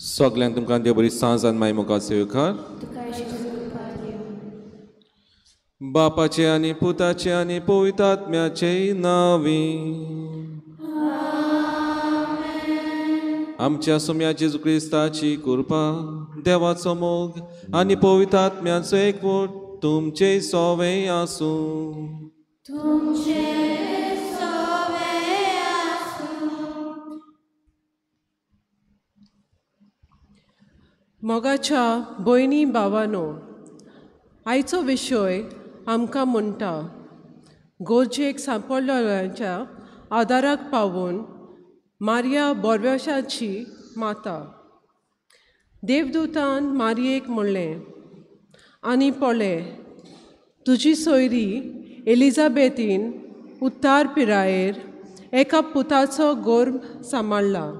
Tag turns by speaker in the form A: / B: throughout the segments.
A: सगल्यांक तुमकां देव बरी सांज आनी माय मोगाचो येवकार. बापाचे आनी पुताचे आनी पवित्र आत्म्याचे नांवी. आमच्या सोम्या जेजू क्रिस्ताची कृपा, देवाचो मोग आनी पवित्र आत्म्याचो एकवट तुमचे सोवे आसूं.
B: मोगाच्या भयणी भावानो, आयचो विशय आमकां म्हणटा गरजेक सांपडलेल्यांच्या आदाराक पावून मारिया बोरवेशाची माता. देवदूतान मारियेक म्हणलें, आनी पळय, तुजी सोयरी एलिजाबेथीन उत्तार पिरायेर एका पुताचो गर्भ सांबाळ्ळा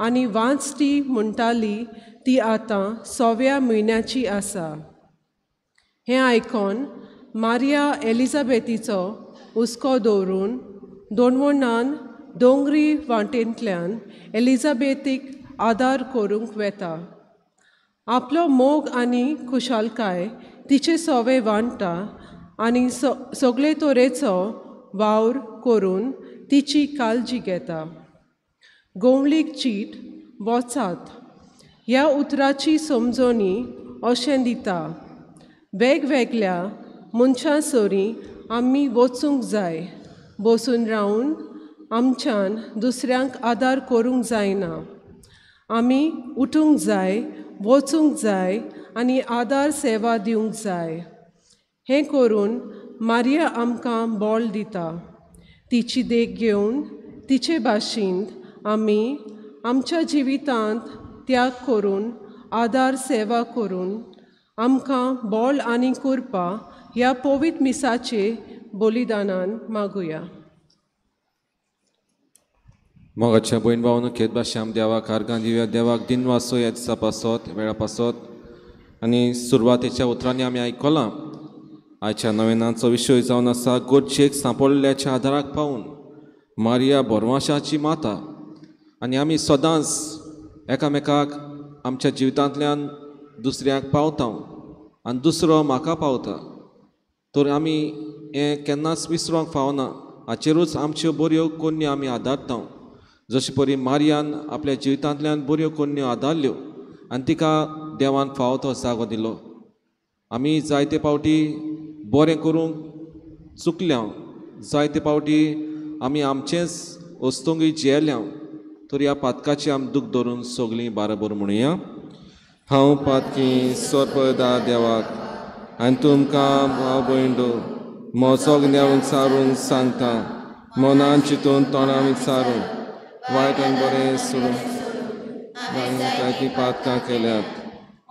B: आनी वांच ती म्हणटाली ती आतां 6व्या म्हयन्याची आसा. हें आयकोन मारिया एलिजाबेथीचो हुस्को दवरून दोनवणान दोंगरी वाटेंतल्यान एलिजाबेथीक आदार करूंक वेता. आपलो मोग आनी खुशालकाय तिचे सोवे वांट्टा आनी सगळे तरेचो वावर करून तिची काळजी घेता. गोवळीक चीट वचात ह्या उतराची समजणी अशें दिता, वेगवेगळ्या मनशां सरी आमी वचूंक जाय, बसून रावन आमच्यान दुसऱ्यांक आदार करूंक जायना. आमी उठूंक जाय, वचूंक जाय आनी आदार सेवा दिवंक जाय. हें करून मारिया आमकां बळ दिता. तिची देख घेवन तिचे भाशेंत आमी आमच्या जिवितांत त्याग करून आदार सेवा करून आमकां बळ आनी कृपा ह्या पवित्र मिसाचे बलिदानान मागुया.
A: मोगाच्या भयण भावांनो, खेत भाश्याम देवाक आर्गां दिवया. देवाक दिनवासो ह्या दिसा पासत, वेळा पासत. आनी सुरवातेच्या उतरांनी आमी आयकलां आयच्या नवेनाचो विशय जावन आसा गरजेक सांपडल्याच्या आदाराक पावून मारिया बोरवाशाची माता. आनी आमी सदांच एकामेकाक आमच्या जिवितांतल्यान दुसऱ्याक पावता आनी दुसरो म्हाका पावता, तर आमी हें केन्नाच विसरोंक फावना. हाचेरूच आमच्यो बऱ्यो कोन्यो आमी आदारता. जशे परी मारियान आपल्या जिवितांतल्यान बऱ्यो कोन्यो आदारल्यो आनी तिका देवान फावो तो जागो दिलो. आमी जायते फावटी बरें करूंक चुकल्या, जायते फावटी आमी आमचेंच वस्तूंकय जियेल्या, तर ह्या पातकाची आमी दूख धरून सगळीं बाराबर म्हणुया. हांव पातकी सोरपदा देवाक आनी तुमकां भाव भयणो म्हजो गुन्यांव विचारून सांगता, मनान चिंतून तोंडान विचारून वायट आनी बरें सोडून जायतीं पातकां केल्यात.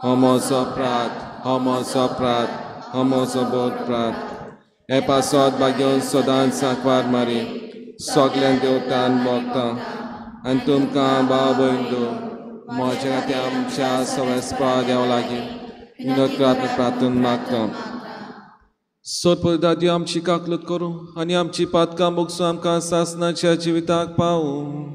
A: हो म्हजो अपराध, हो म्हजो अपराध, हो म्हजो बोध अपराध. हे पासत भाग्योन सदांच सांकवार मारी सगल्यांक देवतान भोगता आनी तुमकां भाव भयणो म्हज्या खातीर आमच्या सवेस्पा देवा लागीं विनोद प्रार्थना मागता. सोदपदा आमची काकलूत करूं आनी आमची पातकां भोगसूं आमकां सासणाच्या जिविताक पावूं.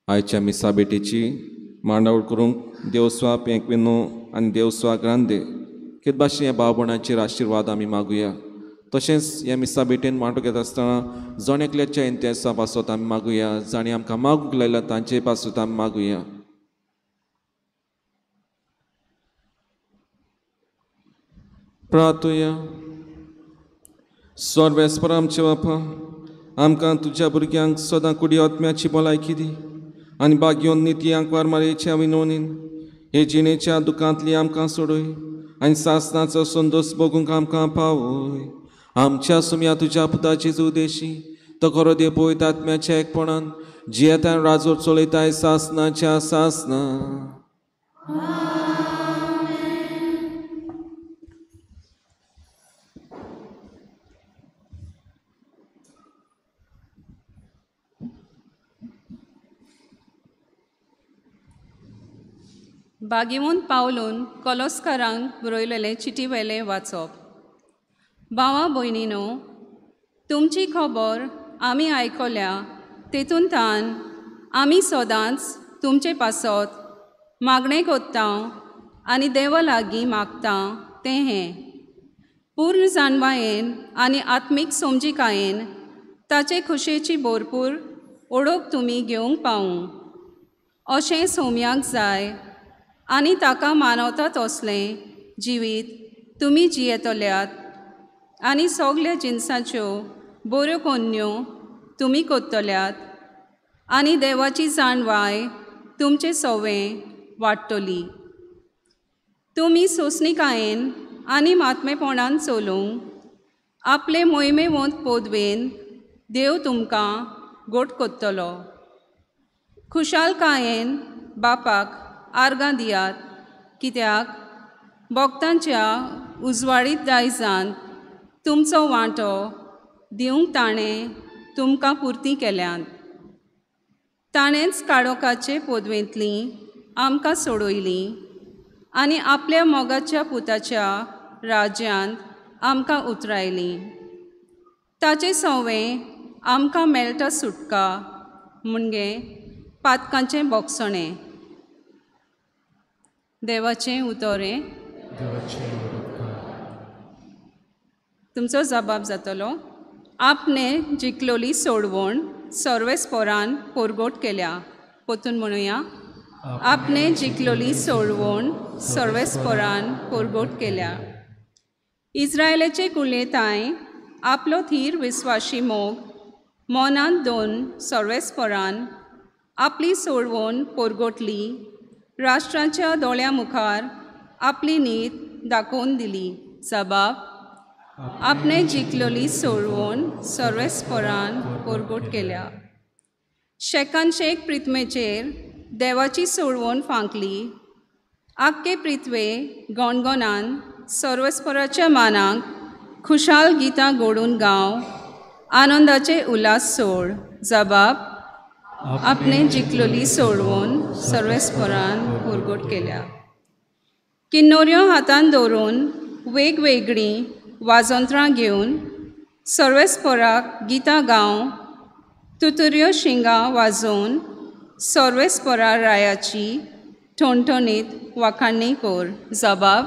A: आयच्या मिसा भेटीची मांडावळ करूंक देवस्वा पेंकविनो आनी देवस्वा ग्रांदे केत भाशेन ह्या भावपणाचेर आशिर्वाद आमी मागुया. तशेंच ह्या मिसा भेटेन मांडो घेता आसतना जण एकल्याच्या इंतेसा पासत आमी मागुया, जांणी आमकां मागूंक लायला तांचे पासत आमी मागुया. प्रार्थुया. सर्वेस्पर आमचे बापा, आमकां तुज्या भुरग्यांक सदां कुडी आत्म्याची भलायकी दी आनी बागयोन नितयांक वारमारयेच्या विनवणीन हे जिणेच्या दुखांतली आमकां सोडय आनी सासणाचो संदोस भोगूंक आमकां पावय. आमच्या सुम्या तुज्या पुताची उदेशी तो खरो देव पवित्र आत्म्याच्या एकपणान जियेता राजवट चलयताय सासणाच्या सासना.
C: बागेवून पावलून कलोस्कारांक बरयलेलें चिटी वेलें वाचप. भावा भयणीनो, तुमची खबर आमी आयकल्या तेतूंतल्यान आमी सदांच तुमचे पासत मागणें कोत्ता आनी देवा लागीं मागता तें हें पूर्ण जाणवायेन आनी आत्मीक समजिकायेन ताचे खुशेची भरपूर ओळख तुमी घेवंक पावूं अशें सोम्याक जाय आनी ताका मानवता तसलें जिवीत तुमी जियेतल्यात आनी सगल्या जिनसाच्यो बऱ्यो कोन्न्यो तुमी कोत्तल्यात आनी देवाची जाणवाय तुमचे सवें वाडटली. तुमी सोंसणिकायेन आनी मात्मेपणान चलूंक आपले मोहिमेवंत पदवेन देव तुमकां गोट कोत्तलो. खुशालकायेन बापाक आर्गां दियात, कित्याक भक्तांच्या उजवाडीत दायजान तुमचो वांटो दिवंक ताणें तुमकां पुर्ती केल्यात. ताणेंच काळोखाचे पदवेंतली आमकां सोडयली आनी आपल्या मोगाच्या पुताच्या राज्यांत आमकां उतरायली. ताचे सवें आमकां मेळटा सुटका म्हणजे पातकांचें बोगसणें. देवाचें उतरें. तुमचो जबाब जातलो. आपणे जिखलोली सोडवण सर्वेस्पोरान पोरगोट केल्या. पोतून म्हणुया, आपणे जिखलोली सोडवण सर्वेस्पोरान पोरगोट केल्या. इस्रायलाचे कुलेताय आपलो थीर विस्वाशी मोग मनांत दोन सर्वेस्पोरान आपली सोडवण पोरगोटली. राष्ट्रांच्या दोळ्या मुखार आपली नीत दाखोवन दिली. जबाब, आपणे जिखलोली सोडवण सर्वेस्पोरान पोरगोट केल्या. शेकान शेक प्रिथमेचेर देवाची सोडवण फांकली. आख्खे प्रिथवे गणगणान सर्वेस्पोराच्या मानाक खुशाल गितां घडून गांव आनंदाचे उल्हास सोड. जबाब, आपणे जिखलोली सोडवण सर्वेस्पोरान पोरगोट केल्या. किन्नोऱ्यो हातान दवरून वेगवेगळीं वाजंत्रां घेवन सर्वेस्पोराक गितां गांव तुतुऱ्यो शिंगां वाजोवन सर्वेस्पोरा रायाची ठणठणीत वाखाणी कोर. जबाब,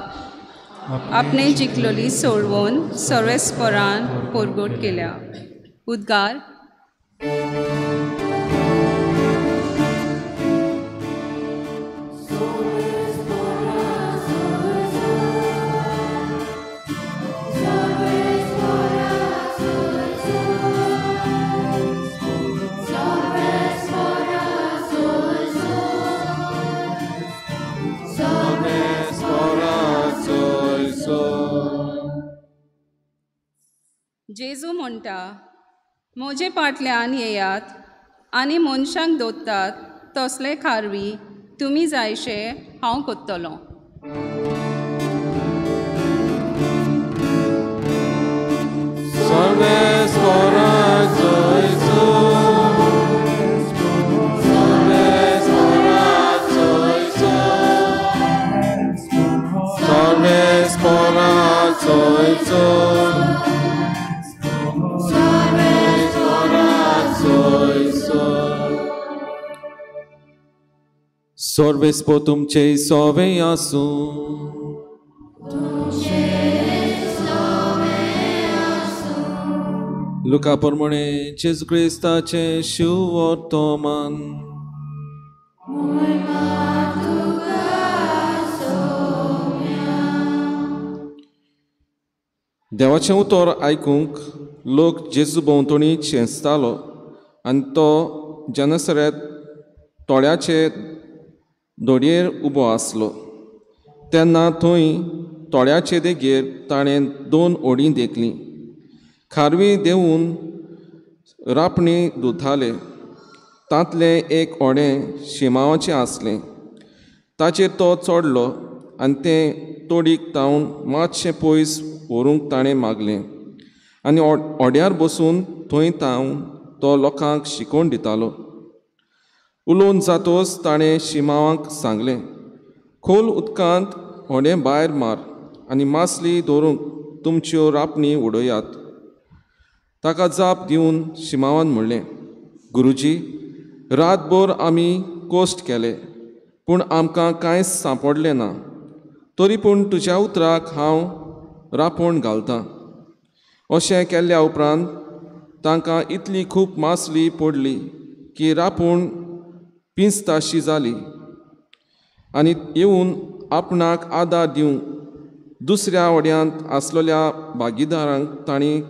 C: आपणे जिखलोली सोडवण सर्वेस्पोरान पोरगोट केल्या. उद्गार. जेजू म्हणटा, म्हजे फाटल्यान येयात आनी मनशांक दोत्तात तसले खारवी तुमी जायशे हांव कोत्तलो.
A: सर्वेस्पोर तुमचे सोवे आसूं. लुका प्रमाणे जेजू क्रिस्ताचें शिववर्तमान. देवाचें उतर आयकूंक लोक जेजू भोंवतणी शेंचतालो आनी तो जनसरेत तोड्याचे दोडयेर उबो आसलो. तेन्ना थंय तोड्याचे देगेर ताणें दोन ओडीं देखलीं. खारवी देंवून रापणी धुताले. तांतलें एक ओडें शिमांवाचें आसलें. ताचेर तो चडलो आनी तें तोडीक तावन मातशें पयस व्हरूंक ताणें मागलें आनी ओड्यार बसून थंय तावन तो लोकांक शिकोवन दितालो. उलोवन जातोच ताणें शिमांवाक सांगलें, खोल उदकांत होडें भायर मार आनी मासली धरूंक तुमच्यो रापणी उडयात. ताका जाप दिवन शिमांवान म्हणलें, गुरुजी, रातभर आमी कोश्ट केले पूण आमकां कांयच सांपडलें ना. तरी पूण तुज्या उतराक हांव रापोण घालतां. अशें केल्ल्या उपरांत तांकां इतली खूब मासली पडली की रापूण पिंजताशी जाली आनी येवन आपणाक आदार दिवंक दुसऱ्या वड्यांत आसलेल्या भागीदारांक तांणी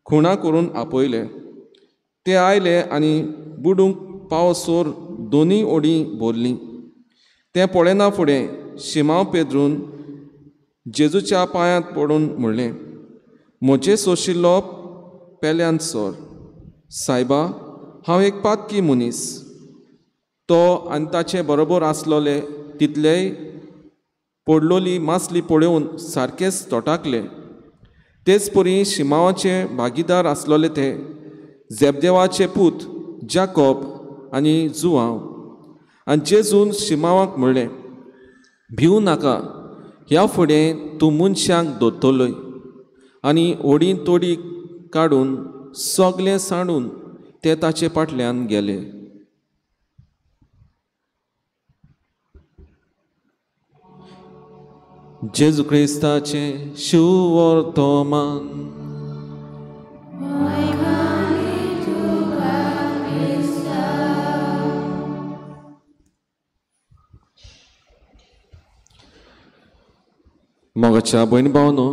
A: खुणा करून आपयले. ते आयले आनी बुडूंक पावसोर दोनूय ओडीं भरलीं. तें पळयना फुडें शिमांव पेद्रून जेजूच्या पांयांत पडून म्हणलें, म्हजें सोशिल्लो पेल्यान सोर सायबा, हांव एक पातकी मनीस. तो आनी ताचे बरोबर आसलोले तितलेय पडलोली मासली पळोवन सारकेच तोटाकले. तेच परी शिमांवाचे भागीदार आसलोले ते झेबदेवाचे पूत जाकोब आनी जुवांव. आनी जेजून शिमांवाक म्हणलें, भिवू नाका, ह्या फुडें तूं मनशांक दोत्तलोय. आनी ओडी तोडी काडून सगलें सांडून ते ताचे फाटल्यान गेले. जेजू क्रिस्ताचें शुवर्तमान. मोगाच्या भयण भावनो,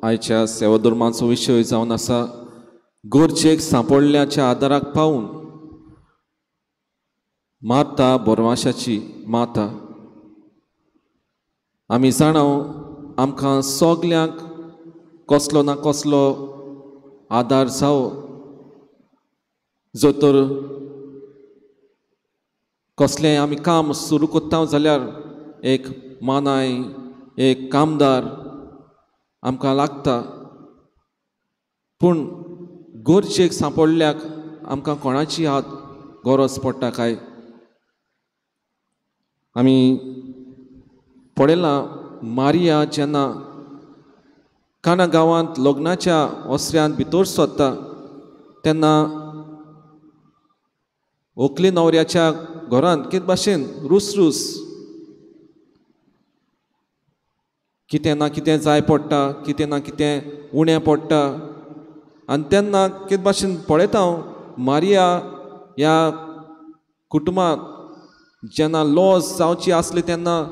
A: आयच्या सेवाधर्माचो विशय जावन आसा गरजेक सांपडल्याच्या आदाराक पावून माता बोरवाशाची माता. आमी जाणाव आमकां सगल्यांक कसलो ना कसलो आदार जावो. जर तर कसलें आमी काम सुरू करता जाल्यार एक मानाय, एक कामदार आमकां लागता. पूण गरजेक सांपडल्याक आमकां कोणाची हात गरज पडटा काय? आमी पळयलां मारिया जेन्ना काना गांवांत लग्नाच्या ओसऱ्यांत भितर सरता तेन्ना व्हंकले न्हवऱ्याच्या घरांत कितें भाशेन रुसरूस कितें ना कितें जाय पडटा, कितें ना कितें उणें पडटा. आनी तेन्ना कितें भाशेन पळयता हांव मारिया ह्या कुटुंबांत जेन्ना लॉस जावची आसली तेन्ना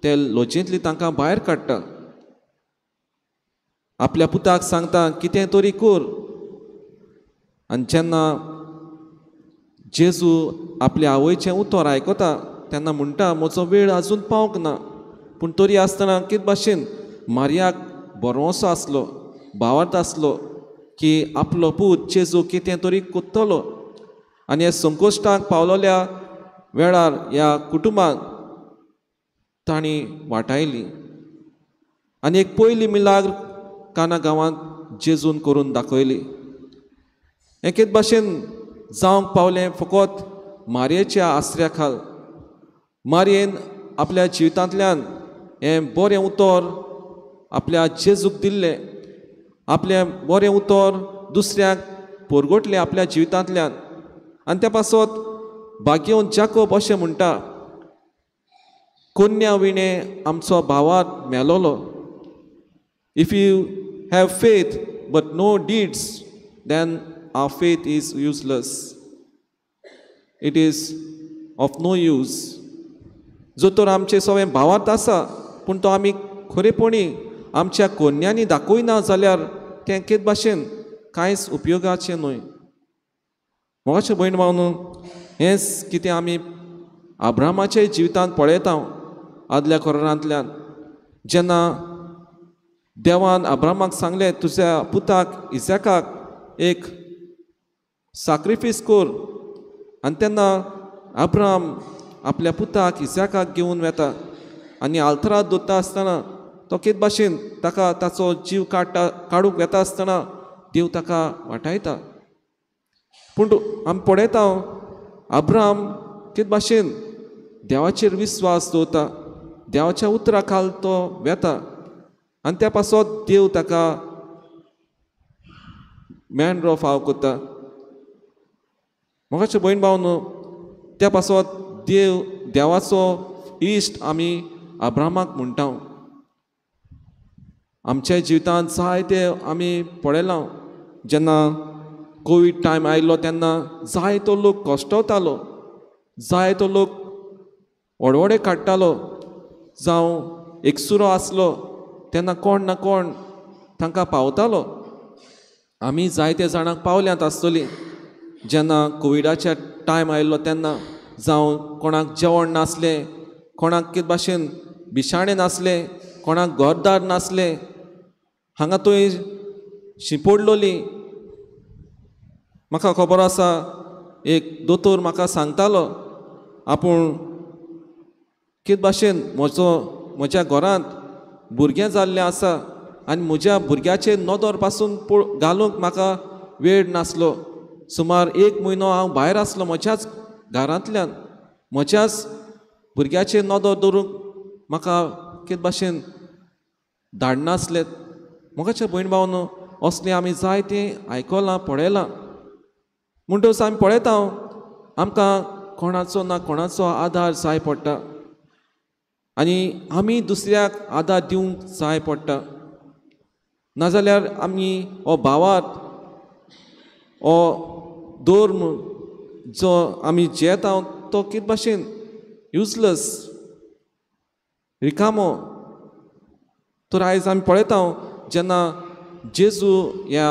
A: ते लजेंतली तांकां भायर काडटा. आपल्या पुताक सांगता कितें तरी कर. आनी जेन्ना जेजू आपल्या आवयचें उतर आयकता तेन्ना म्हणटा म्हजो वेळ आजून पावंक ना. पूण तरी आसतना कितें भाशेन मारियाक बरोसो आसलो, भावार्थ आसलो की आपलो पूत जेजू कितें तरी करतलो. आनी ह्या संकश्टाक पावलोल्या वेळार ह्या कुटुंबाक तांणी वाटायली आनी एक पयली मिलाग्र काना गांवांत जेजून करून दाखयली. एकेच भाशेन जावंक पावलें फकत मारयेच्या आसऱ्या खाल. मारयेन आपल्या जिवितांतल्यान हें बरें उतर आपल्या जेजूक दिल्लें, आपलें बरें उतर दुसऱ्यांक परगटलें आपल्या जिवितांतल्यान. आनी त्या पासत भाग्यवंत जाकोब अशें म्हणटा, कन्या विणें आमचो भावार मेलोलो. If you have faith but no deeds then our faith is useless, it is of no use. जो तर आमचे सगळें भावार्थ आसा पूण तो आमी खरेपणी आमच्या कोन्यांनी दाखयना जाल्यार तें कितें भाशेन कांयच उपयोगाचें न्हय. मोगाचे भयण भावनो, हेंच कितें आमी अब्रामाच्या जिवितांत पळयता आदल्या कोरांतल्यान. जेन्ना देवान अब्रामाक सांगलें तुज्या पुताक इजाकाक एक साक्रिफीस कर, आनी तेन्ना अब्राम आपल्या पुताक इजाकाक घेवन वेता आनी आल्तरात दवरता आसतना तो कितें भाशेन ताका ताचो जीव काडूंक वेता आसतना देव ताका वाटायता. पूण आमी पळयता अब्राम कितें भाशेन देवाचेर विस्वास दवरता, देवाच्या उतरा खाल तो वेता आनी त्या पासत देव ताका मेंढरो फाव करता. मोगाचे भयण भाव, त्या पासत देव देवाचो इश्ट आमी अब्रामाक म्हणटा. आमच्या जिवितांत जायते आमी पळयलां, जेन्ना कोवीड टायम आयलो तेन्ना जायतो लोक कश्टवतालो, जायतो लोक वडवडे काडटालो, जावं एकसुरो आसलो तेन्ना कोण ना कोण तांकां पावतालो. आमी जायते जाणांक पावल्यांत आसतलीं जेन्ना कोविडाच्या टायम आयलो तेन्ना, जावं कोणाक जेवण नासलें, कोणाक कितें भाशेन बिशाणें नासलें, कोणाक घरदार नासलें, हांगा थंय शिंपडलोली. म्हाका खबर आसा एक दोतोर म्हाका सांगतालो आपूण कितें भाशेन म्हज्या घरांत भुरगें जाल्लें आसा आनी म्हज्या भुरग्याचेर नदर पासून घालूंक म्हाका वेळ नासलो. सुमार एक म्हयनो हांव भायर आसलो म्हज्याच घरांतल्यान, म्हज्याच भुरग्याचेर नदर दवरूंक म्हाका कितें भाशेन धाडनासलें. मोगाच्या भयण भावनो, असलें आमी जायतें आयकलां पळयलां. म्हणटकच आमी पळयता आमकां कोणाचो ना कोणाचो आदार जाय पडटा आनी आमी दुसऱ्याक आदार दिवंक जाय पडटा. नाजाल्यार आमी हो भावार्थ हो धर्म जो आमी जियेता तो कितें भाशेन युजलस, रिकामो. तर आयज आमी पळयता जेन्ना जेजू ह्या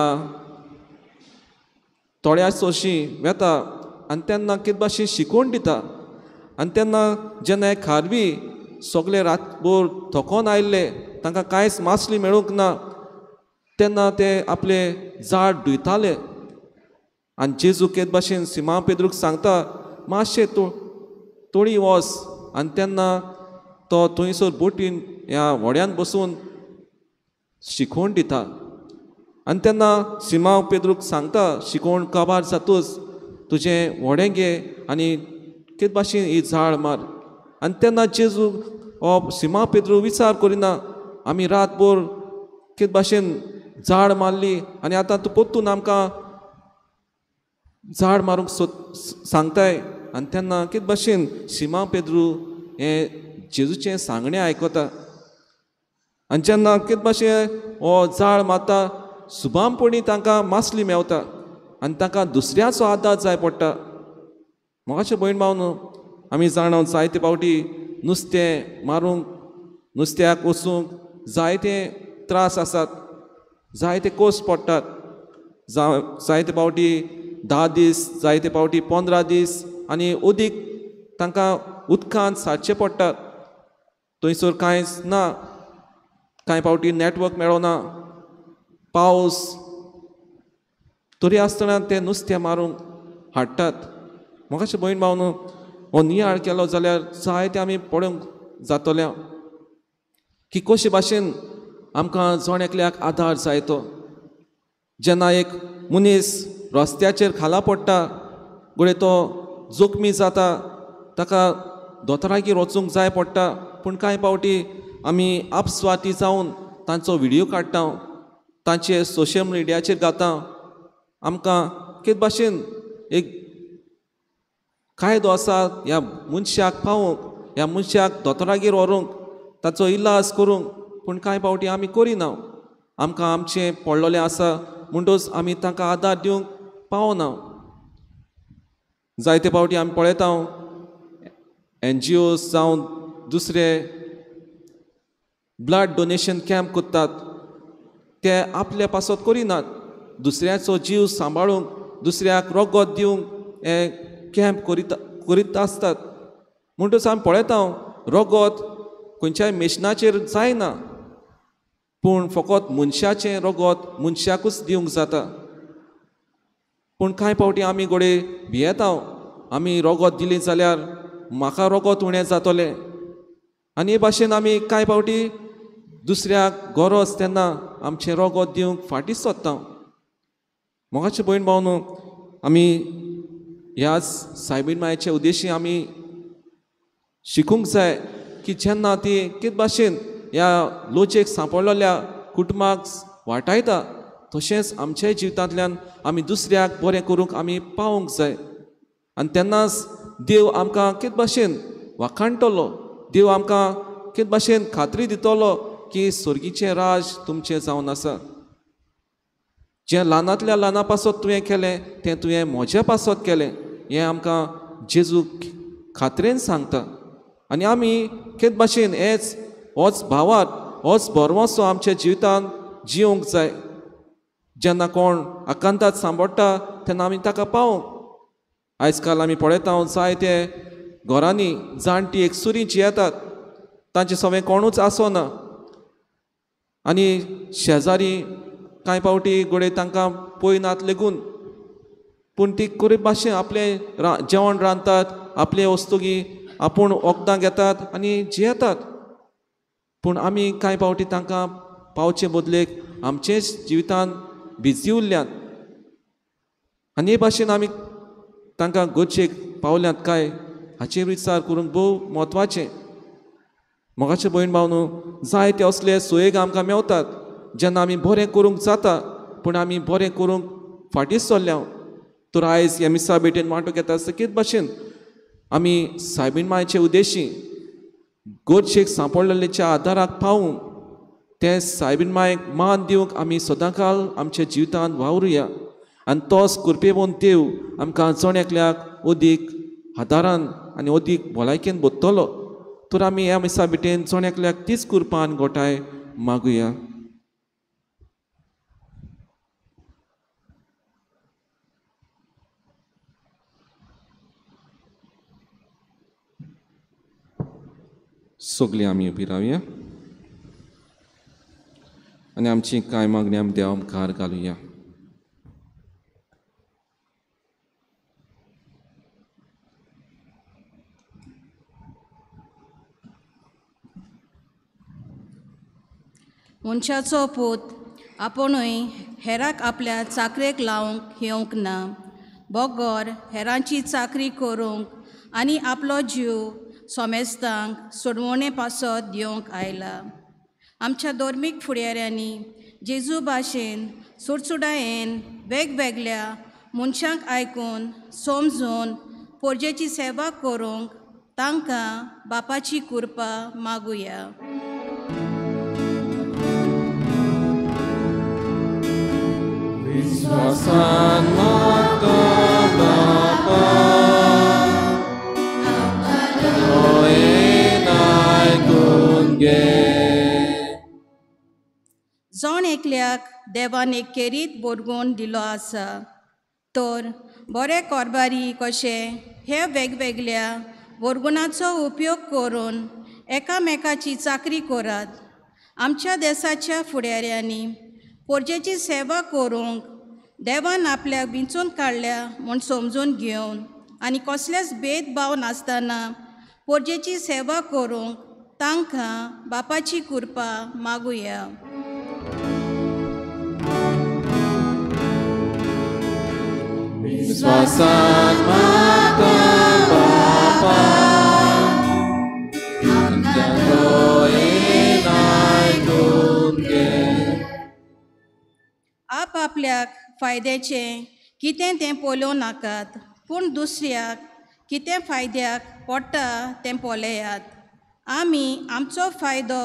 A: थोड्या सोशी वेता आनी तेन्ना कितें भाशेन शिकोवन दिता आनी तेन्ना जेन्ना हे खारवी सगळे रातभर थकोन आयिल्ले, तांकां कांयच मासली मेळूंक ना, तेन्ना ते आपले झाड धुयताले आनी जेजू कितें भाशेन सिमा पेद्रूक सांगता मातशें तोडी वच, आनी तेन्ना तो थंयसर बोटीन ह्या व्हड्यान बसून शिकोवन दिता. आनी तेन्ना सिमांव पेद्रूक सांगता शिकोवन काबार जातूच तुजें व्हडें घे आनी कितें भाशेन ही झाड मार. आनी तेन्ना जेजू हो सिमांव पेद्रू विचार करिना आमी रातभर कितें भाशेन झाड मारली आनी आतां तूं परतून आमकां झाड मारूंक सांगताय. आनी तेन्ना कितें भाशेन सिमांव पेद्रू हें जेजूचें सांगणें आयकता आनी जेन्ना कितें भाशेन हो जाळ मारता सुबामपणी तांकां मासली मेवता आनी तांकां दुसऱ्याचो आदार जाय पडटा. मोगाचे भयण भावनो, आमी जाणा जायते फावटी नुस्तें मारूंक, नुस्त्याक वचूंक जायते त्रास आसात, जायते कोस पडटात, जायते फावटी 10 दीस, जायते फावटी 15 दीस आनी अदीक तांकां उदकांत सारचें पडटात. थंयसर कांयच ना, कांय फावटी नॅटवर्क मेळना, पावस, तरी आसतना ते नुस्तें मारूंक हाडटात. मोगाचे भयण भावनो, हो नियाळ केलो जाल्यार जायते आमी पळोवंक जातले की कशे भाशेन आमकां जण एकल्याक आदार जाय तो. जेन्ना एक मनीस रस्त्याचेर खाला पडटा, घडये तो जोखमी जाता, ताका दोतोरागेर वचूंक जाय पडटा, पूण कांय फावटी आमी आपस्वाती जावन तांचो व्हिडियो काडटा, तांचे सोशल मिडियाचेर घालता. आमकां कितें भाशेन एक कायदो आसा ह्या मनशाक पावोवंक, ह्या मनशाक दोतोरागेर व्हरूंक, ताचो इलाज करूंक, पूण कांय फावटी आमी करिना. आमकां आमचें पडलेलें आसा म्हणटच आमी तांकां आदार दिवंक पावना. जायते फावटी आमी पळयता एनजीओस जावं दुसरे ब्लड डोनेशन कॅम्प करतात, ते आपल्या पासत करिनात, दुसऱ्याचो जीव सांबाळूंक, दुसऱ्याक रगत दिवंक हे कॅम्प करीत आसतात. म्हणटच आमी पळयता रगत खंयच्याय मेशनाचेर जायना, पूण फकत मनशाचें रगत मनशाकूच दिवंक जाता. पूण कांय फावटी आमी घडये भियेता, आमी रगत दिलें जाल्यार म्हाका रगत उणें जातलें. आनी हे भाशेन आमी कांय फावटी दुसऱ्याक गरज तेन्ना आमचें रगत दिवंक फाटीं सोदता. मोगाचे भयण भावनो, आमी ह्या सायबीण मायेच्या उद्देशी आमी शिकूंक जाय की जेन्ना ती कितें भाशेन ह्या लोचेक सांपडलेल्या कुटुंबाक वाटायता, तशेंच आमच्याय जिवितांतल्यान आमी दुसऱ्याक बरें करूंक आमी पावूंक जाय. आनी तेन्नाच देव आमकां कितें भाशेन वाखाणटलो, देव आमकां कितें भाशेन खात्री दितलो की स्वर्गीचें राज तुमचें जावन आसा. जें ल्हानांतल्या ल्हाना पासत तुवें केलें तें तुवें म्हज्या पासत केलें, हें आमकां जेजू खात्रेन सांगता. आनी आमी कितें भाशेन हेच होच भावार्थ, होच भरवंसो आमच्या जिवितांत जिवंक जाय. जेन्ना कोण आकांतात सांपडटा तेन्ना आमी ताका पावोंक. आयज काल आमी पळयता जायते घरांनी जाणटी एकसुरी जियेतात, तांचे सवें कोणूच आसना आनी शेजारी कांय फावटी घडये तांकां पळयनात लेगून, पूण ती करी भाशेन आपलें जेवण रांदतात, आपले वस्तुगी आपूण वखदां घेतात आनी जियेतात. पूण आमी कांय फावटी तांकां पावचे बदलेक आमचेच जिवितान बिजी उरल्यात आनी हे भाशेन आमी तांकां गरजेक पावल्यात काय हाचेर विचार करूंक भोव म्हत्वाचें. मोगाचे भयण भावनो, जायते असले सोयेक आमकां मेवतात जेन्ना आमी बरें करूंक जाता, पूण आमी बरें करूंक फाटीं सरल्या. तर आयज ह्या मिसा भेटेन वांटो घेता कितें भाशेन आमी सायबीण मायचे उद्देशी गरजेक सांपडलेल्याच्या आदाराक पावूंक, ते सायबीण मायक मान दिवंक आमी सदांकाल आमच्या जिवितांत वावरुया. आनी तोच कृपेवन देव आमकां जण एकल्याक अदीक आदारान आनी अदीक भलायकेन बदतलो. तर आमी ह्या मिसा भेटेन जण एकल्याक तीच कृपा आनी गोठाय मागुया. सगळीं आमी उबी रावया आनी आमची कांय मागणी आमी देवा मुखार घालुया.
C: मनशाचो पूत आपुणूय हेराक आपल्या चाकरेक लावंक येवंक ना, बगर हेरांची चाकरी करूंक आनी आपलो जीव सोमेस्तांक सोडवणे पासत दिवंक आयला. आमच्या धर्मीक फुडाऱ्यांनी जेजू भाशेन सुडसुडायेन वेगवेगळ्या मनशांक आयकून समजून पोरजेची सेवा करूंक तांकां बापाची कृपा मागुया.
A: विश्वासान मागता बापा, दोळेन आयकून घे.
C: जण एकल्याक देवान एक केरीत बोरगून दिलो आसा, तर बरे कारभारी कशे हे वेगवेगळ्या बोरगुणाचो उपयोग करून एकामेकाची चाकरी करात. आमच्या देशाच्या फुडाऱ्यांनी पोरजेची सेवा करूंक देवान आपल्याक विंचून काडल्या म्हूण समजून घेवन आनी कसलेच भेदभाव नासतना पोरजेची सेवा करूंक तांकां बापाची कृपा मागुया.
A: विश्वासान मागता बापा, आमच्या दोळेन आयकून घे.
C: आप आपल्याक फायद्याचें कितें तें पळोवं नाकात, पूण दुसऱ्याक कितें फायद्याक पडटा तें पळयात. आमी आमचो फायदो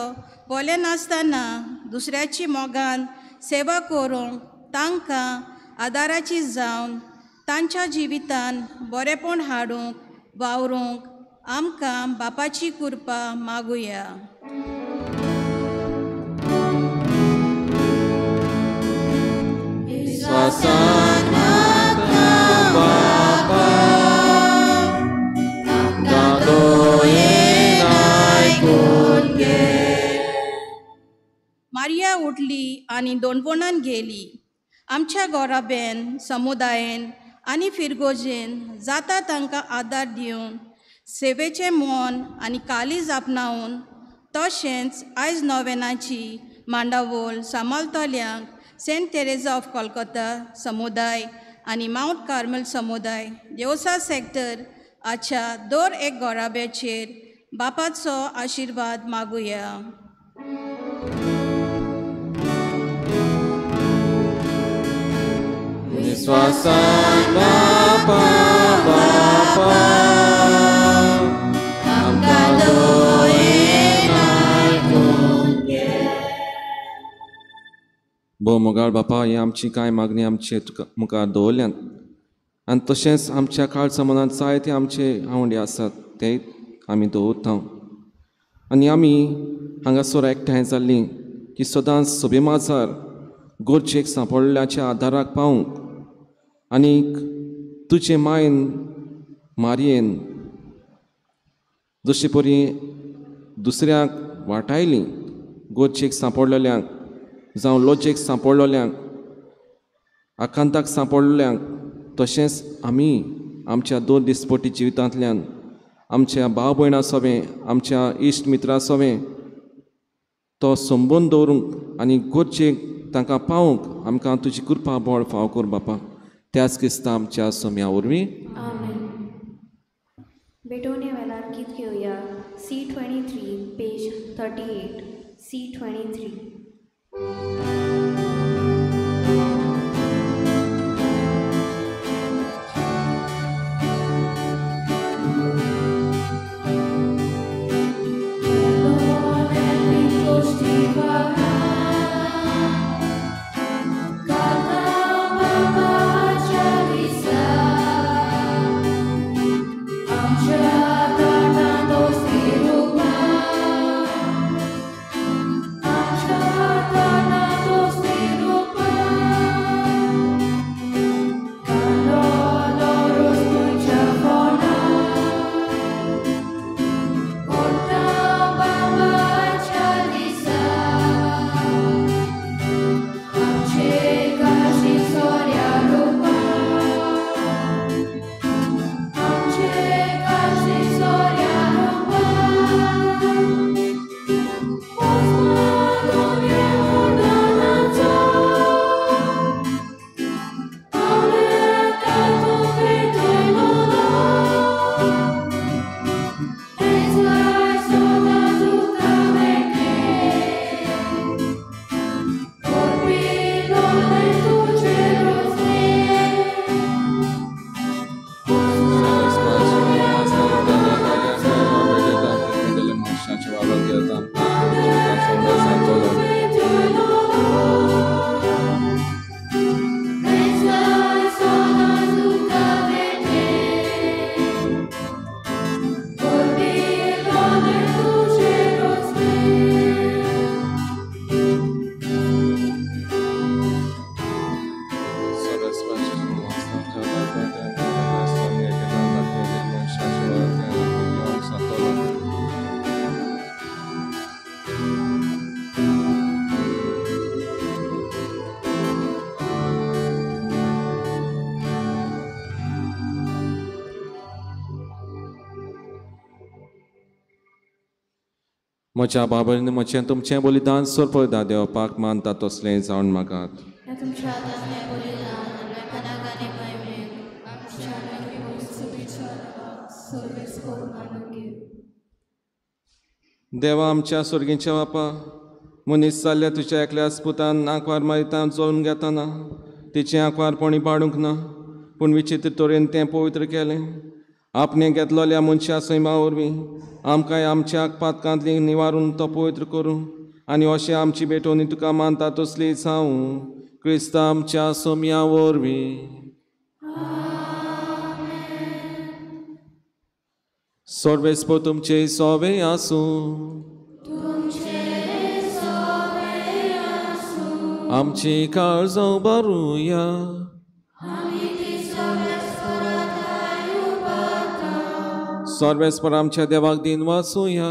C: पळयनासतना दुसऱ्याची मोगान सेवा करूंक तांकां आदाराची जावन तांच्या जिवितान बरेपण हाडूंक वावरूंक आमकां बापाची कृपा मागुया.
A: विस्वासान बापा आमकां दयेन आयकून घे.
D: मारिया उठली आनी दोणपणान गेली. आमच्या गोराबेन समुदायेन आनी फिरगोजेन जाता तांकां आदार दिवन सेवेचें मन आनी काळीज आपणावन तशेंच आयज नोवेनाची मांडावळ सांबाळटल्यांक सेंट तेरेजा ऑफ कोलकाता समुदाय आनी मावंट कार्मेल समुदाय देवसा सेक्टर आच्या दर एक गोराब्याचेर बापाचो आशिर्वाद मागुया.
A: विस्वासान बापा बापा आमकां दयेन आयकून घे. भोव मोगाळ बापा, ही आमची कांय मागणी आमचे तुका मुखार दवरल्यात आनी तशेंच आमच्या काळचा मनांत जायते आमचे आवंडे आसात ते आमी दवरता आनी आमी हांगासर एकठांय जाल्लीं की सदांच सभे माजार गरजेक सांपडल्याच्या आदाराक पावूंक आनीक तुजे मायन मारयेन जशे परी दुसऱ्यांक वाटायली गरजेक सांपडलेल्यांक जावं लजेक सांपडलेल्यांक आकांताक सांपडलेल्यांक, तशेंच आमी आमच्या दोन दिसपटी जिवितांतल्यान आमच्या भाव भयणां सोबें आमच्या इश्ट मित्रां सोबें तो संबंद दवरूंक आनी गरजेक तांकां पावूंक आमकां तुजी कृपा बळ फाव कर बापा. त्याच क्रिस्ता आमच्या सोम्या वरवीं.
E: आमेन. बेटोने वेलार गीत घेवया. C23 page 38. C23.
A: म्हज्या बाबरीन म्हजें तुमचें बलिदान सोरपदा देवपाक मानता तसलें जावन मागात. देवा आमच्या स्वर्गीच्या बापा, मनीस जाल्ल्या तुज्या एकल्याच पुतान आंकवार मारिता जल्म घेतना तिचें आंकवारपणी बाडूंक ना, पूण विचित्र तरेन तें पवित्र केलें. आपणें घेतलेल्या मनशा सैमा वरवीं आमकांय आमच्या पातकांतली निवारून तो पवित्र करूं आनी अशें आमची भेटवणी तुका मानता तसली जावं क्रिस्ता आमच्या सोम्या वरवीं. सर्वेस्पर तुमचे सोवे आसूं. आमची काळजां उबारुया. सर्वेस्पर आमच्या देवाक दिन वाचुया.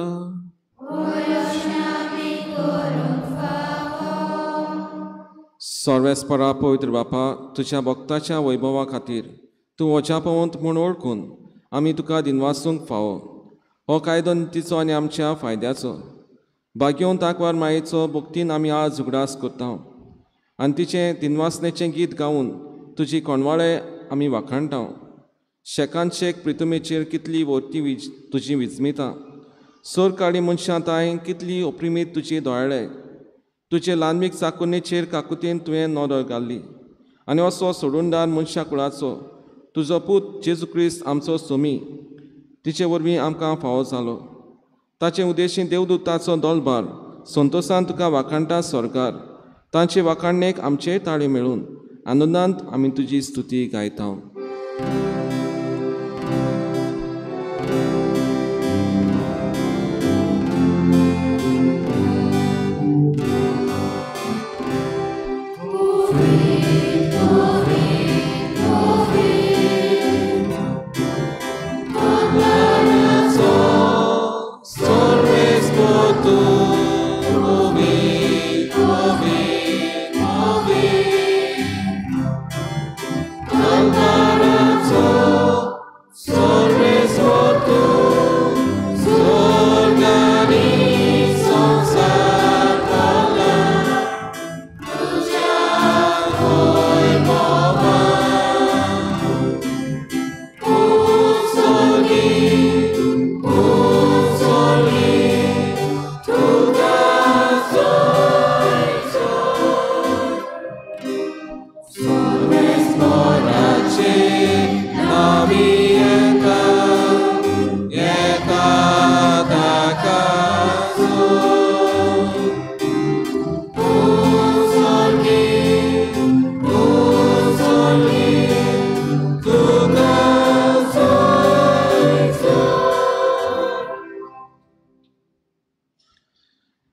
A: सर्वेस्परा पवित्र बापा, तुज्या भक्ताच्या वैभवा खातीर तूं वजापवंत म्हूण वळखून आमी तुका दिनवासूंक फावो. हो कायदो तिचो आनी आमच्या फायद्याचो. भाग्योवन ताकवार मायेचो भक्तीन आमी आज उगडास करता आनी तिचें दिनवासनेचें गीत गावन तुजी कोणवाळे आमी वाखाणटा. शेकान शेक प्रितुमेचेर कितली वरती तुजी विजमिता, सोर काळी मनशां तांय कितली ओप्रिमीत तुजी दोळे. तुजे ल्हानवीक चाकुनेचेर काकुतीन तुवें नदर घाल्ली आनी असो सोडूनदार मनशा कुळाचो तुजो पूत जेजू क्रिस्त आमचो सोमी तिचे वरवीं आमकां फावो जालो. ताचे उद्देशी देवदूताचो दोलभार संतोसान तुका वाखाणटा स्वर्गार. तांचे वाखाणणेक आमचेय ताळी मेळून आनंदांत आमी तुजी स्तुती गायता.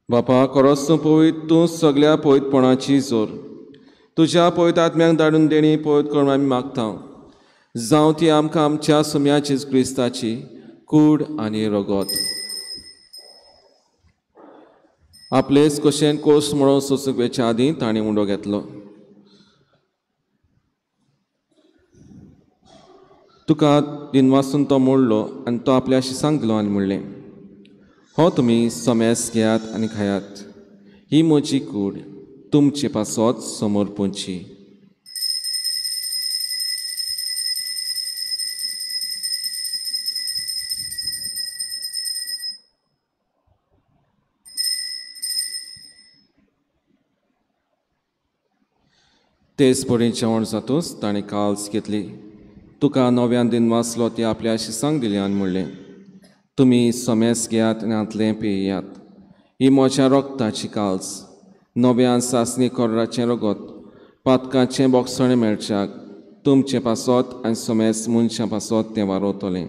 A: बापा, खरोच तूं पवित्र, तूं सगळ्या पवित्रपणाची जोर. तुज्या पवित्र आत्म्याक धाडून देणी पवित्र करून आमी मागता. जावं ती आमकां आमच्या सुम्या जेजू क्रिस्ताची कूड आनी रगत. आपलेच कशेन कोश म्हणून सोसूंक वेच्या आदीं ताणें उंडो घेतलो. तुका दिनवासून तो मोडलो आनी तो आपल्या शिसांक दिलो आनी म्हणलें, हो तुमी समेस घेयात आनी खायात, ही म्हजी कूड तुमचे पासत समोर पोंची. तेच पडीन जेवण जातूच ताणें काल्स घेतली, तुका नव्यान दिनवासलो ती आपल्या शिसांक दिली आनी म्हणलें, तुमी समेस घेयात आनी हांतलें पियात, ही म्हज्या रगताची काल्स, नव्यान सासणी कोर्राचें रगत, पातकाचें बोगसणें मेळच्याक तुमचें पासत आनी समेस मनशां पासत तें वारोवतलें.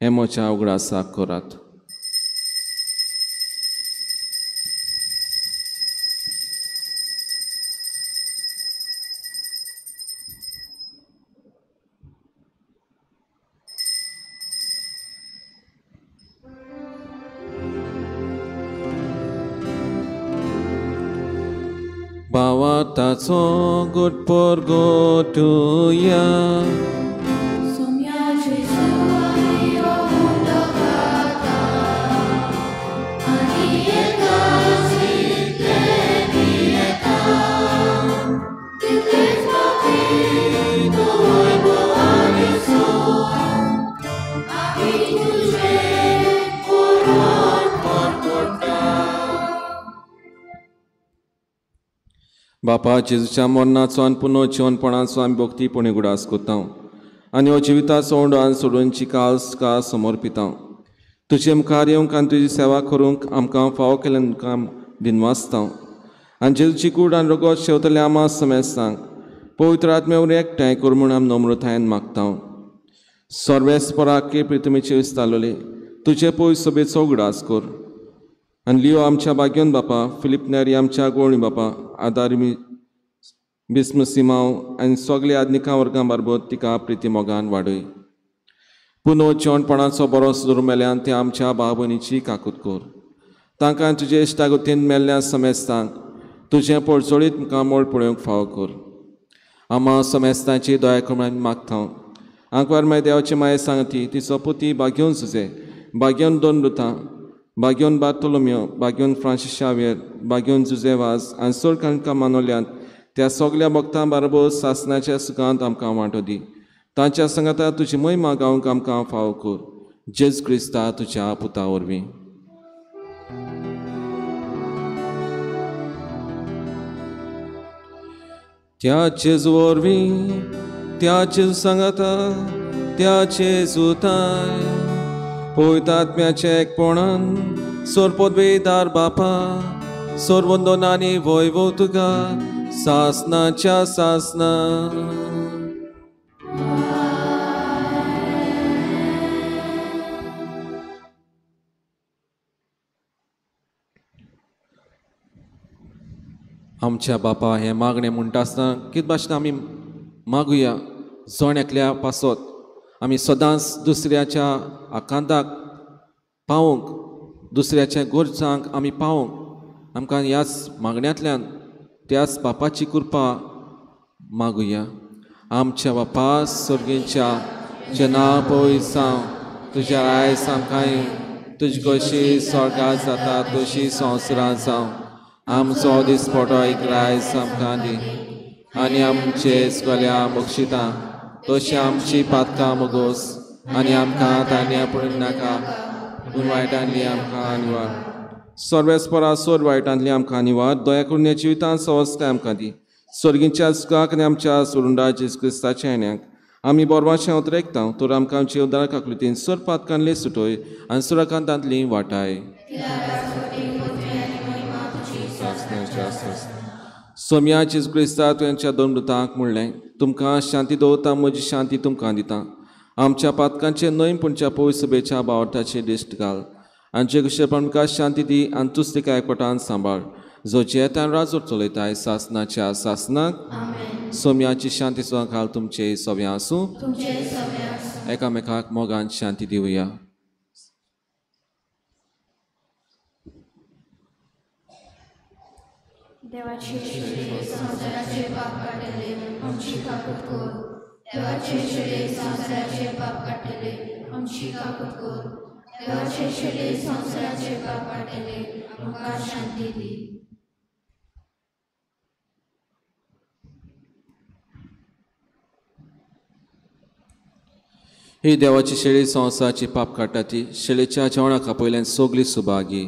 A: हें म्हज्या उगडासाक करात. भावार्थाचो गुटपोर गोटुया. बापा, जेजूच्या मरणाचो आनी पुनः जिवनपणाचो आमी भक्तीपणी उगडास करता आनी हो जिविताचो उंडो आनी सोडूनची काल्स का समर्पिता. तुजे मुखार येवंक आनी तुजी सेवा करूंक आमकां फावो केल्ल्यान काम दिनवासता आनी जेजूची कूड आनी रगत शेवतले आमा समेस्तांक पवित्र आत्म्या वरवीं एकठांय कर म्हूण आमी नम्रतायेन मागता. सर्वेस्पराक प्रितुमेचेर विस्तारलोले तुजे पवित्र सभेचो उगडास कर आनी लियो आमच्या भाग्योन बापा, फिलीप नेरी आमच्या गोळणी बापा, आदार बिस्म सिमांव आनी सगल्या आदनिकां वर्गां बारबोर तिका प्रिती मोगान वाडय. पुनो जेवणपणाचो बरो सुदूर मेल्यान ते आमच्या भाव भयणीची काकूत कर. तांकां तुजे इश्टागतीन मेल्ल्या समेस्तांक तुजें पोळचोळीत मुखामळ पळोवंक फावो कर. आमा समेस्तांची दया करून आमी मागता. आंकवार माय देवाची माये सांगती तिचो पुती बागेवन सुजे, बागेवन दोन लुतां, बागेवन बार्तोलोमियो, बागेवन फ्रांसीस शावियर, बागेवन जुजे वाज आनी सोड कांकां मानवल्यांत त्या सगल्या भक्तां बाराबर सासणाच्या सुखांत आमकां वांटो दी. तांच्या सांगाता तुजी महिमा गावंक आमकां फावो कर. जेजू क्रिस्ता तुज्या पुता वरवीं. त्या जेजू वरवीं, त्या जेजू सांगाता, त्या जेजूताय पवित्र आत्म्याच्या एकपणान सोरपोदवेदार बापा सोरवंदनांनी वैभव तुका सासनाच्या सासना. आमच्या बापा हें मागणें म्हणटा आसतना कितें भाशेन आमी मागुया. जण एकल्या पासत आमी सदांच दुसऱ्याच्या आकांताक पावोवंक, दुसऱ्याच्या गरजांक आमी पावोवंक आमकां ह्याच मागण्यांतल्यान त्याच बापाची कृपा मागुया. आमच्या बापा सर्गीच्या तुजें नांव पवित्र जावं, तुजें आयज आमकां तुजी कशी स्वर्गांत जाता तशी संवसारांत जावं. आमचो दिसपटो एक आयज आमकां दी आनी आमचे सगल्या बक्षिता तशी आमची पातकां मुगोस आनी आमकां तांणी पडून नाका पूण वायटांतली आमकां निवार. सर्वेस्परा सोड वायटांतली आमकां निवार. दया करून ह्या जिवितांत सवस्ताय आमकां दी. सर्गीच्या सुखाक आनी आमच्या सोडुंडा जेजू क्रिस्ताच्या येण्याक आमी बोरवाचें उतरेकता तर आमकां आमची उदार काकलुतीन सोर पातकांतली सुटय आनी सुराकांतांतली वाटाय. सोम्या जेजू क्रिस्ता तुवेंच्या दोन मृतांक म्हणलें, तुमकां शांती दवरता, म्हजी शांती तुमकां दिता. आमच्या पातकांचे न्हय पूण पवित्र सभेच्या बावटाचे दिश्ट घाल आनी जे कशें आमकां शांती दी आनी तूच तिका एकवटान सांबाळ, जो जेतान राजवट चलयताय सासनाच्या सासनाक. सोम्याची शांती सुद्दां घाल तुमचे सव्या आसूं. एकामेकाक मोगान शांती दिवया.
E: देवाचे शिरे संवसाराचे पाप काडटले आमची काकूत कर. देवाचे शिरे संवसाराचे पाप काडटले आमची काकूत कर. देवाचे शिरे संवसाराचे पाप काडटले आमकां शांती दी.
A: ही देवाची शेळी संवसाराची पाप काडटा ती शेळीच्या जेवणाक आपयल्यान सगळी सुभागी.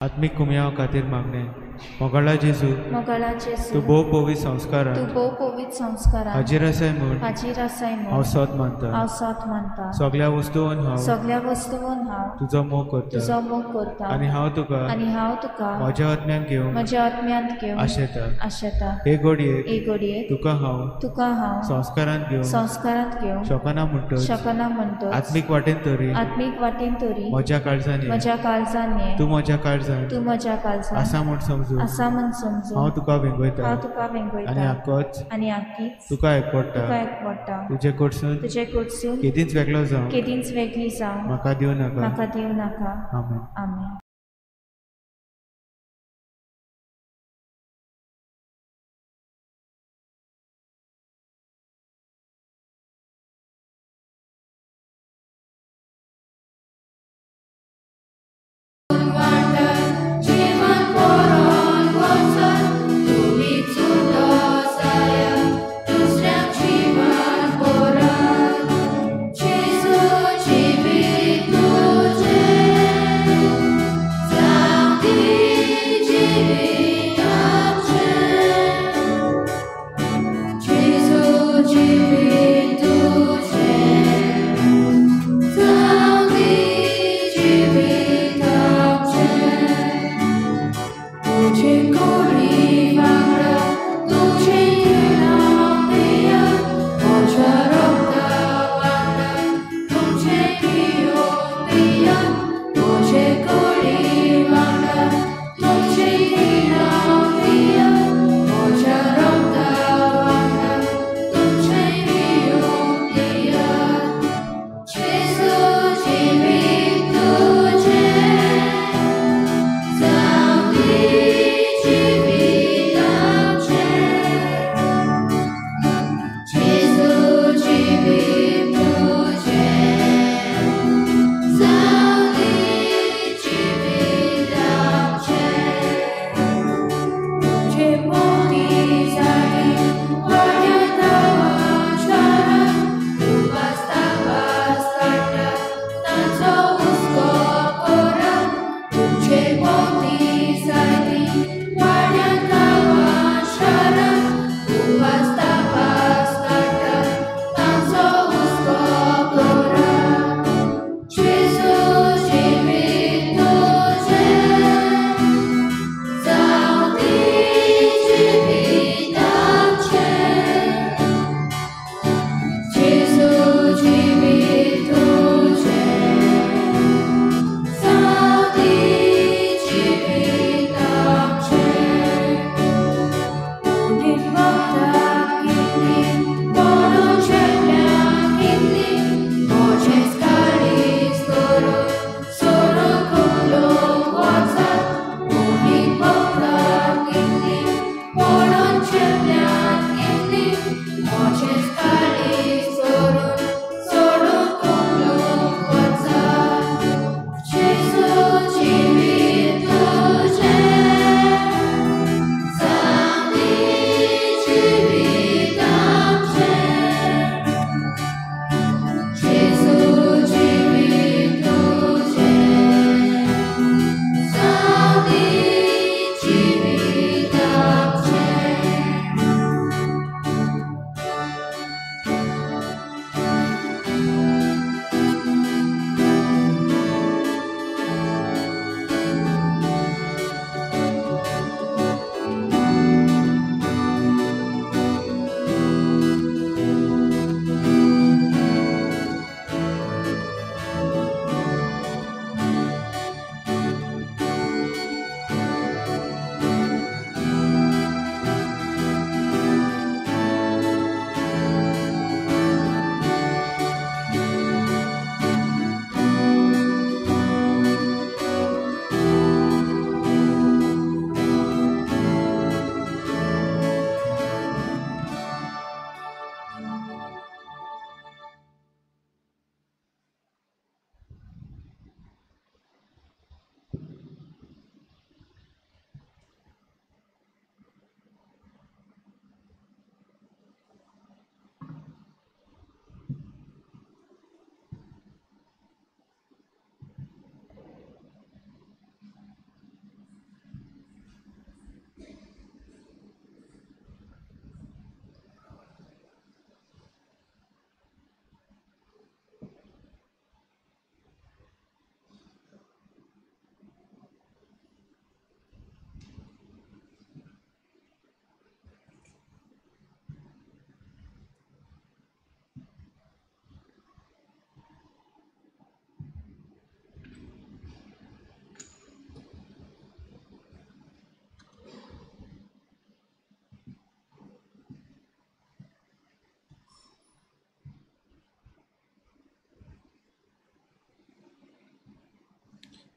F: आत्मीक कुमयाव खातीर मागणें. मोगाळा जेजू,
E: मोगाळा जेजू,
F: तूं भोव पवित्र संस्कारान,
E: तूं भोव पवित्र संस्कारान
F: हाजीर आसाय म्हूण,
E: हाजीर आसाय म्हूण
F: हांव सत मानता,
E: हांव सत मानता.
F: सगळ्या वस्तून हांव,
E: सगळ्या वस्तून हांव
F: तुजो मोग करता,
E: तुजो मोग करता.
F: आनी हांव तुका,
E: आनी हांव तुका
F: म्हज्या आत्म्यान घेवंक,
E: म्हज्या आत्म्यांत घेवंक
F: आशेता,
E: आशेता.
F: हे घडयेक,
E: हे घडयेक
F: तुका हांव,
E: तुका हांव
F: संस्कारांत घेवंक,
E: संस्कारांत घेवंक
F: शकना म्हणटच,
E: शकना म्हणटच,
F: आत्मीक वाटेन तरी,
E: आत्मीक वाटेन तरी
F: म्हज्या काळजान,
E: म्हज्या काळजान ये,
F: तूं म्हज्या काळजान,
E: तूं म्हज्या काळजान
F: आसा म्हूण समजून,
E: आसा म्हूण समजून
F: हांव तुका वेंगयता,
E: हांव तुका वेंगयता.
F: आनी आकोच,
E: आनी आकीच
F: तुका एकवटा,
E: तुका एकवटा.
F: तुजे कडसून,
E: तुजे कडसून
F: केदींच वेगळो जावं,
E: केदींच वेगळी जावं
F: म्हाका दिवं नाका,
E: म्हाका दिवं नाका.
F: आमेन.
E: आमेन.
G: Thank you.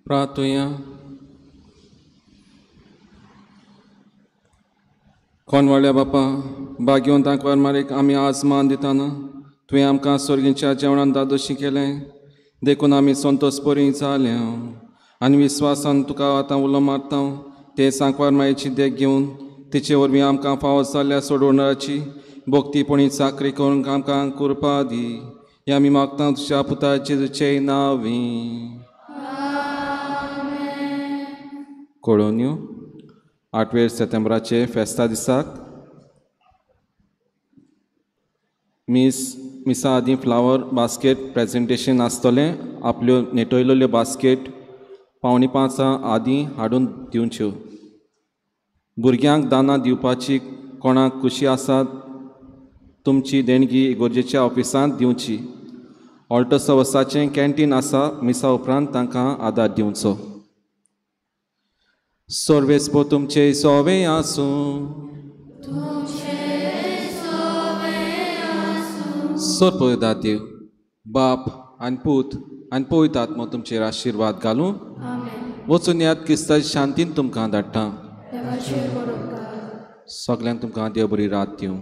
A: प्रार्थुया. कोणवाल्या बापा, भाग्यवंत आंकवार मारीक आमी आज मान दिताना तुवें आमकां सोर्गीच्या जेवणान दादोशी केलें, देखून आमी संतोष बरी जाल्या आनी विस्वासान तुका आतां उलो मारता. ते सांकवार मायेची देख घेवन तिचे वरवीं आमकां फावो जाल्ल्या सोडवणाची भक्तीपणी चाकरी करूंक आमकां कृपा दी. हे आमी मागता तुज्या पुता जेजूचे नांवी. कळोवन्यो 8 सप्टेंबराचे फेस्ता दिसाक मिसा आदीं फ्लावर बास्केट प्रेजेंटेशन आसतलें. आपल्यो नेटयल्यो बास्केट 4:45 आदीं हाडून दिवच्यो. भुरग्यांक दानां दिवपाची कोणाक खुशी आसा तुमची देणगी इगोर्जेच्या ऑफिसांत दिवची. ऑल्टो सवसाचें कॅन्टीन आसा. मिसा उपरांत तांकां आदार दिवचो. सर्वेस्पो तुमचे सोवे आसूं. सोरपदा देव बाप आनी पूत आनी पवित्र आत्मो तुमचेर आशिर्वाद घालूं. वचून याद क्रिस्ताच्या शांतीन तुमकां धाडटा. सगल्यांक तुमकां देव बरी रात दिवं.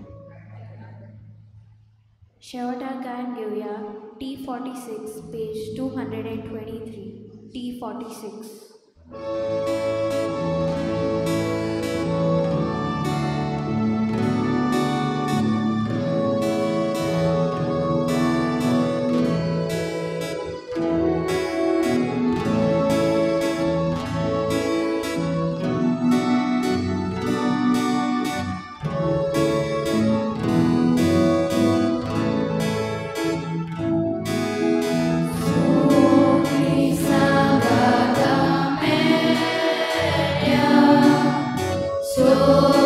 E: शेवटाक गायन घेवया T46 page 223 T46.
G: So